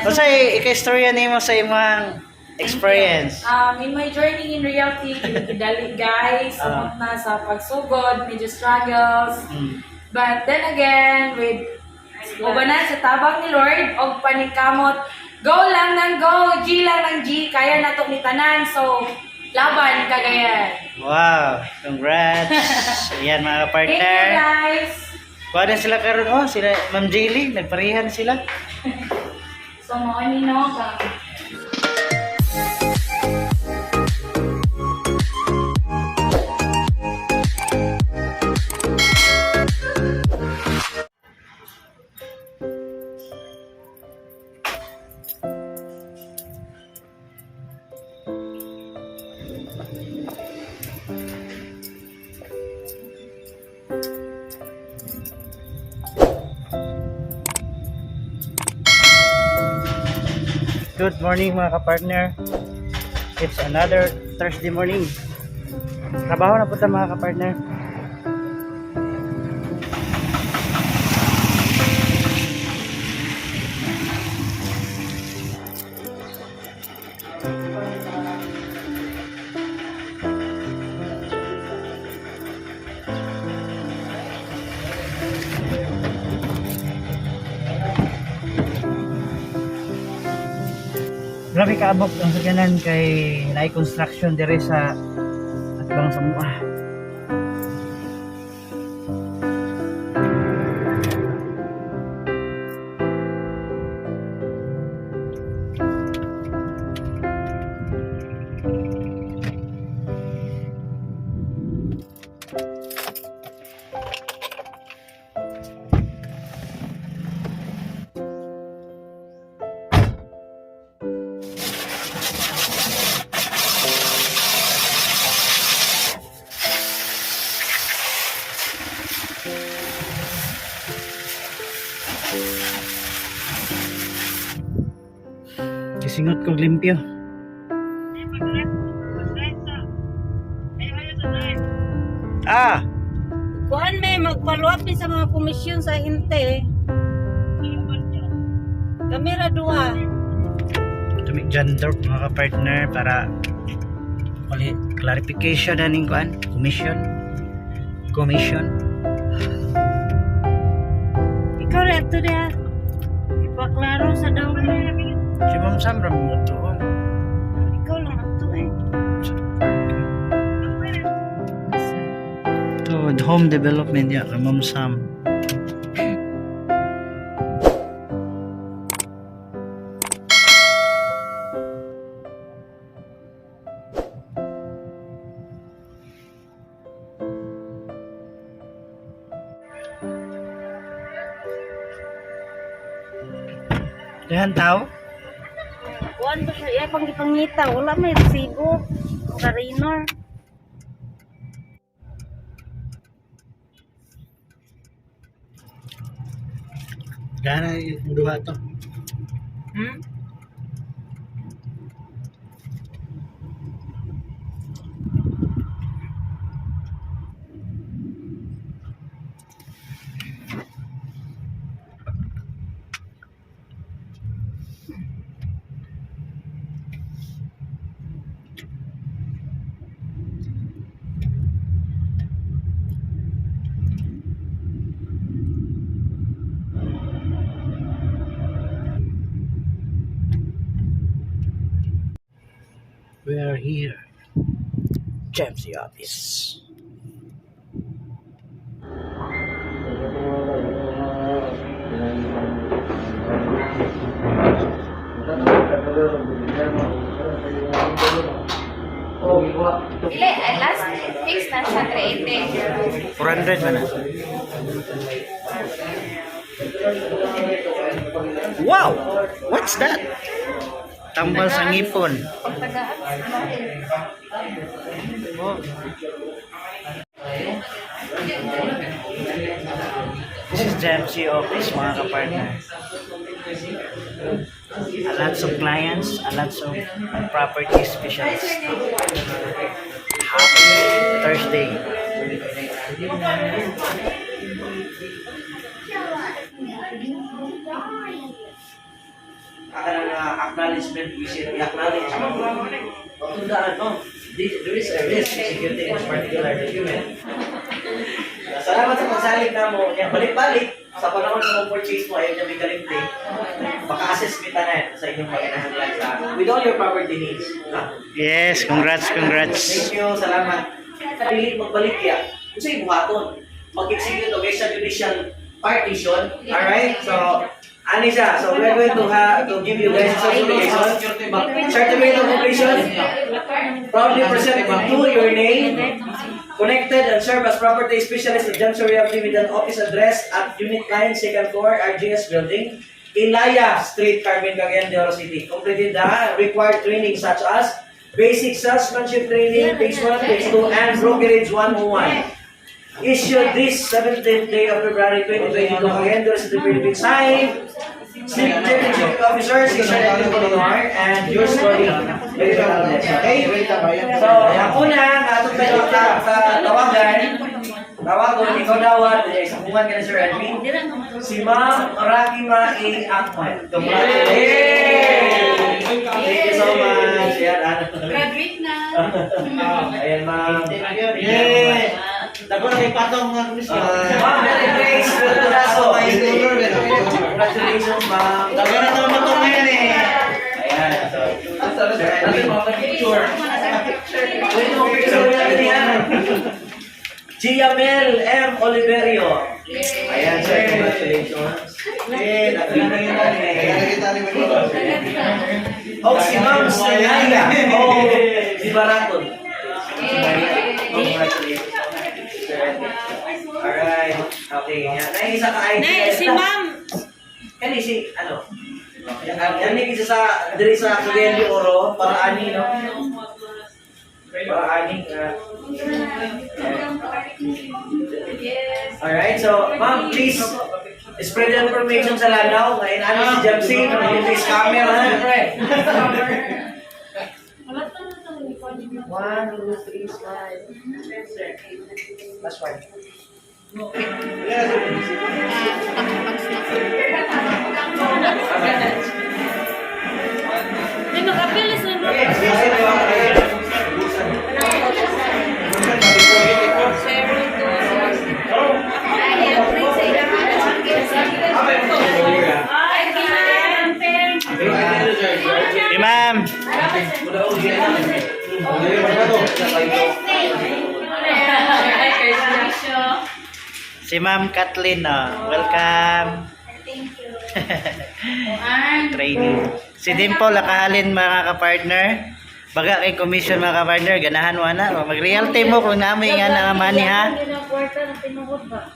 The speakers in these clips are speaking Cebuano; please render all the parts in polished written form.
Unsay ika-istorya nimo sa imong experience? In my journey in realty, dali, guys, na sa pagsugod, medyo struggles. But then again, with ubanan sa tabang ni Lord, og paningkamot, go lang ng go, G lang ng G, kaya na ni tanan. So, laban, Cagayan. Wow, congrats. Ayan, mga Thank you, partner. Guys. Kuha din sila karon, oh, sila Ma'am Jaylee, nagparehan sila. So, mao ni, no, kang Good morning, mga kapartner. It's another Thursday morning. Trabaho na po ta, mga kapartner. Grabe kaabok ang sakyanan kay naay construction dire sa atbang sa mua. Gisingot kog limpyo. Ah, Kuan, may mag-follow up ni sa mga komisyon sa hinte. Kami ra duha. Tumig gender, mga ka-partner, para uli clarification na ning kuan, commission. Commission. Ikaw ra to diha. Ipaklaro sa daw. Si Ma'am Sam ra mo to. Ikaw lang ato eh. To home development ya kay Ma'am Sam. Dahan tao? Kuan ba siya iya pang gipangita, wala may resibo. Ang Karino. Gana yung duha to. We are here. Jamsey office. Dili, ay last fix na siya 380. 400 ba na? Wow! What's that? Tambal sa ngipon. Pagtagaan, Oh. This is Jamsey office, mga kapartner. A lots of clients, a lots of property specialists. Happy Thursday. Kanang acknowledgement receipt, i-acknowledge mo. Tundaan mo, there is a risk executing this particular document. Salamat sa pagsalig na mo. Yan, balik-balik, sa panahon na mo purchase mo, ayaw niya may kalimti. Maka-assess mi tanan sa inyong pag-inahanglan sa with all your property needs. Ha? Yes, congrats, congrats. Thank you, salamat. Dili magbalik ya. Unsay buhaton? Mag-execute og extrajudicial partition. Alright? So, ani siya. So, we are going to give you guys a certification. Certificate of completion. Proudly presented to your name. Connected and serve as property specialist of Jamsa Realty with an office address at Unit 9, second floor, RGS Building, Ilaya Street, Carmen, Cagayan de Oro City. Completed the required training such as basic salesmanship training, phase 1, phase 2, and brokerage 101. Issued this 17th day of February 2022, Cagayan de Oro City, Philippines. Signed, Chief Executive Officer, Sir Edwin Colonar, and yours truly, Larry Valdez. Okay? So, ang una, nga atong tayo ka tawagan, tawagon, ikaw dawat, eh, sabungan ka na, Sir Edwin, si Ma'am Rakima A. Akman. Yay! Thank you so much. Ayan, ano. Graduate na. Ayan, ma'am. Yeah. Dako na kay patong nga komisyon. Ma'am Mary Grace Durazo. Congratulations, ma'am. Dako na to matong ngayon eh. Ayan, so, Sir Edwin. Pwede mo picture mo natin yan. Gia Mel M. Oliverio. Ayan, sir, congratulations. Eh, dako na yun eh. Oh, si Ma'am Senaya. Oh, si Baraton. Congratulations. Sir Edwin. Alright. Okay. Yan. Ay, isa ka ID. Nay, si ma'am. Kani si, ano? Yan ni isa sa, diri sa Cagayan de Oro, para ani, no? Para ani. Yes. Alright, so, ma'am, please, spread the information sa Lanao. Ngayon, ano si Jamsi, yung scammer, ha? One, two, three, smile. Last one. May makapil sa Okay, sige, sige. Ay, ma'am. Hey, ma'am. Hi, Kirsty. Si Ma'am Kathleen, oh. Welcome. Thank you. Training. Si Dimple, nakahalin mga kapartner. Baga kay commission mga kapartner, ganahan mo na. Mag-realty mo kung namin nga na money ha. Tinuod ba?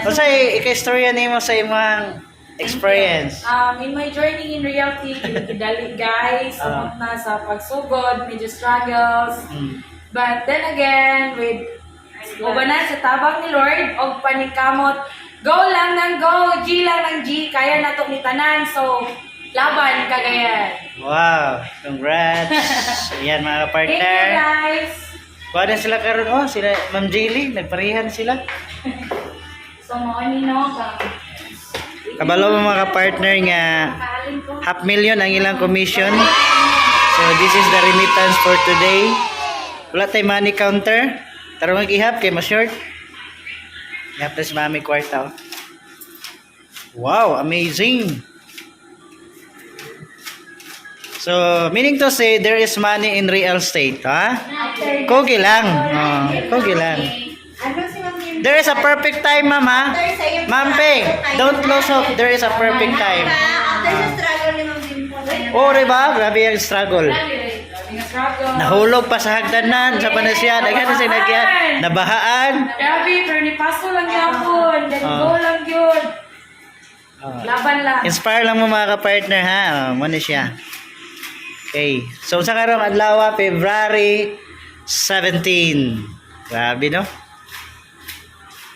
Unsa ika-istorya nimo sa imong experience? In my journey in realty, dali guys, Ah. umot na sa pagsugod, medyo struggles. But then again, with ubanan sa tabang ni Lord, og paningkamot, go lang ng go, G lang ng G, kaya na ni tanan. So, laban Cagayan. Wow, congrats. Ayan mga Thank you kapartner. guys. Kuha na sila karon oh, sila Ma'am Jilly, nagparehan sila. So, mao ni no, kang Kabalo mo mga kapartner nga half million ang ilang commission. So this is the remittance for today. Wala tay money counter. Tara mag-ihap kay mas short. Ihap na si Mami kwarta. Oh. Wow, amazing. So, meaning to say, there is money in real estate, ha? Kogi lang. Oh, kogi lang. Ano si Ma'am Lim? There is a perfect time, ma'am, ha? Ma'am Peng, don't lose hope. There is a perfect time. After sa struggle ni Ma'am Dimple. Oh, diba? Grabe ang struggle. grabe nga struggle. Nahulog pa sa hagdanan sa panasya. Daghan na siya nagyan. Nabahaan. Grabe, pero ni paso lang yapon. Then Ah. go lang yun. Ah. Laban lang. Inspire lang mo mga ka-partner ha. Oh, muna siya. Okay. So sa karong adlaw, February 17. Grabe no?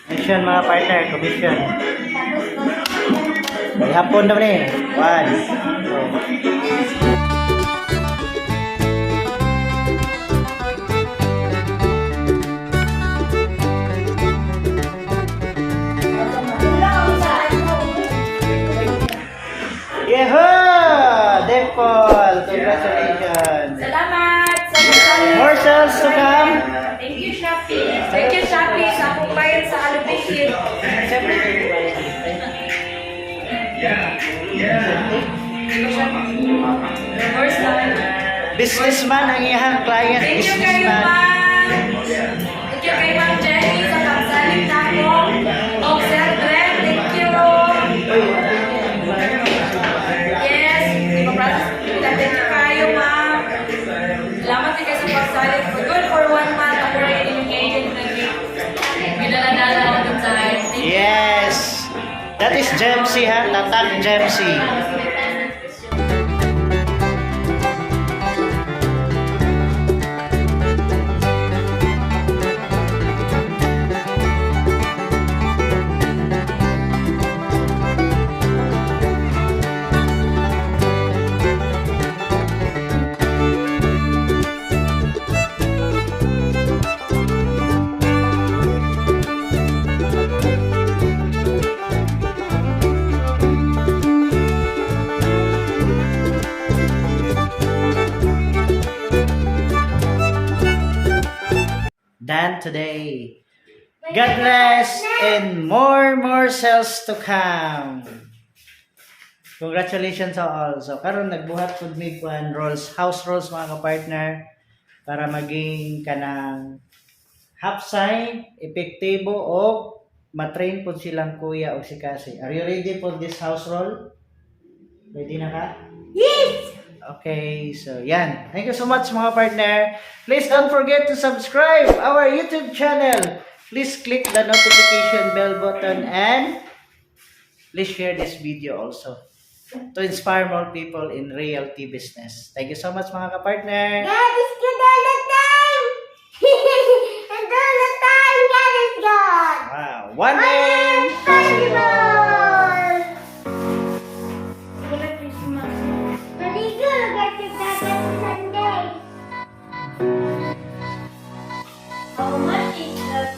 Commission mga partner, commission. May hapon naman eh. One. Two. couple. Congratulations. Salamat sa pagsalig. More sales to come. Thank you, Shopee. Thank you, Shopee, sa akong bayad sa alubikit. Reverse lang. Businessman ang iyang client. Thank you kayo, Businessman. ma'am. Thank you kay Ma'am Jenny sa pagsalig na ako. O Sir Glenn, thank you. Yes, ipaprocess. Thank you kayo, ma'am. Salamat din kayo sa pagsalig. Good for one month. Ako rin yung agent na ginala-dala all the time. Thank you. Yes. That is Gemsy ha. Tatak Gemsy. Done today. God bless and more sales to come. Congratulations sa all. So karon nagbuhat pud mi kuan rolls, house rolls, mga ka-partner, para maging kanang hapsay, epektibo o matrain pud silang kuya o si Kasi. Are you ready for this house roll? Ready na ka? Yes! Okay, so yan. Thank you so much, mga partner. Please don't forget to subscribe our YouTube channel. Please click the notification bell button and please share this video also to inspire more people in realty business. Thank you so much, mga kapartner. God is good all the time! And all the time, God is God! Wow. One name! Possible! Wala Christmas. Maligo, kasi dagat Sunday. How much is that?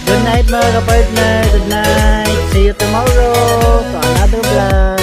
Good night, mga kapartner. Good night. See you tomorrow to another vlog.